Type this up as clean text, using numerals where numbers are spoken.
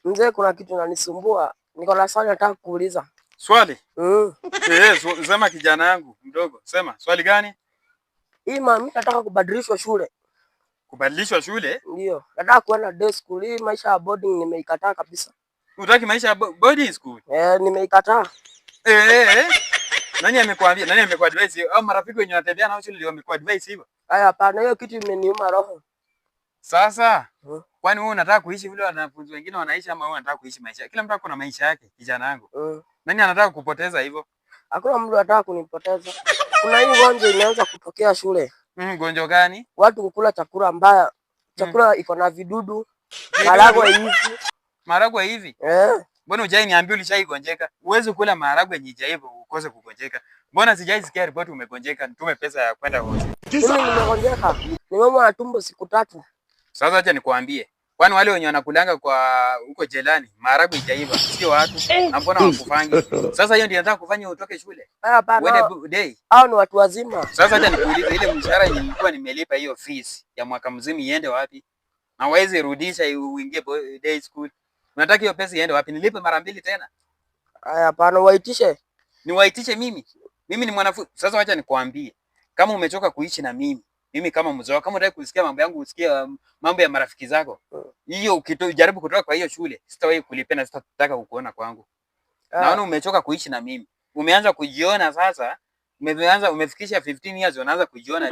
Mzee, kuna kitu inanisumbua. Niko na swali nataka kuuliza. Swali? Mm. Eh, sema kijana yangu mdogo. Sema, swali gani? Hii mami, nataka kubadilishwa shule. Kubadilishwa shule? Ndio. Nataka kuenda day school. Hii maisha ya boarding nimeikataa kabisa. Hutaki maisha ya boarding school? Eh, nimeikataa. Eh, eh, eh. Nani amekuambia? Nani amekuadvise hiyo? Au marafiki wenye wanatembea nao shule ndio wamekuadvise hivyo? Haya, hapana, hiyo kitu imeniuma roho. Sasa, kwani wewe unataka kuishi vile wanafunzi wengine wanaishi ama wewe unataka kuishi maisha? Kila mtu ako na maisha yake, kijana yangu. Nani anataka kupoteza hivyo? Hakuna mtu anataka kunipoteza. Kuna hii ugonjwa imeanza kutokea shule. Gonjwa gani? Watu kukula chakula mbaya. Chakula iko na vidudu, maharagwe hivi. Maharagwe hivi? Eh. Mbona hujai niambia ulishaigonjeka? Huwezi kula maharagwe yenye haijaiva ukose kugonjeka. Mbona sijai sikia ripoti umegonjeka, nitume pesa ya kwenda hospitali? Mimi nimegonjeka. Nimeumwa na tumbo siku 3. Sasa acha nikwambie. Kwani wale wenye wanakulanga kwa huko jelani, maharagwe haijaiva, sio watu. Na mbona wakufangi? Sasa hiyo ndio nataka kufanya utoke shule. Haya, hapana. Uende day. Hao ni watu wazima. Sasa acha nikuulize, ile mshahara yenye nilikuwa nimelipa hiyo fees ya mwaka mzima iende wapi? Na uweze rudisha uingie day school. Unataka hiyo pesa iende wapi? Nilipe mara mbili tena? Haya, hapana, waitishe. Niwaitishe mimi? Mimi ni mwanafunzi. Sasa wacha nikwambie. Kama umechoka kuishi na mimi, mimi kama mzee wako, kama unataka kusikia mambo yangu, usikie mambo ya marafiki zako. Hiyo ukijaribu kutoka kwa hiyo shule, sitawahi kulipia na sitataka kukuona kwangu. Naona umechoka kuishi na mimi. Umeanza kujiona sasa, umefikisha 15 years unaanza kujiona.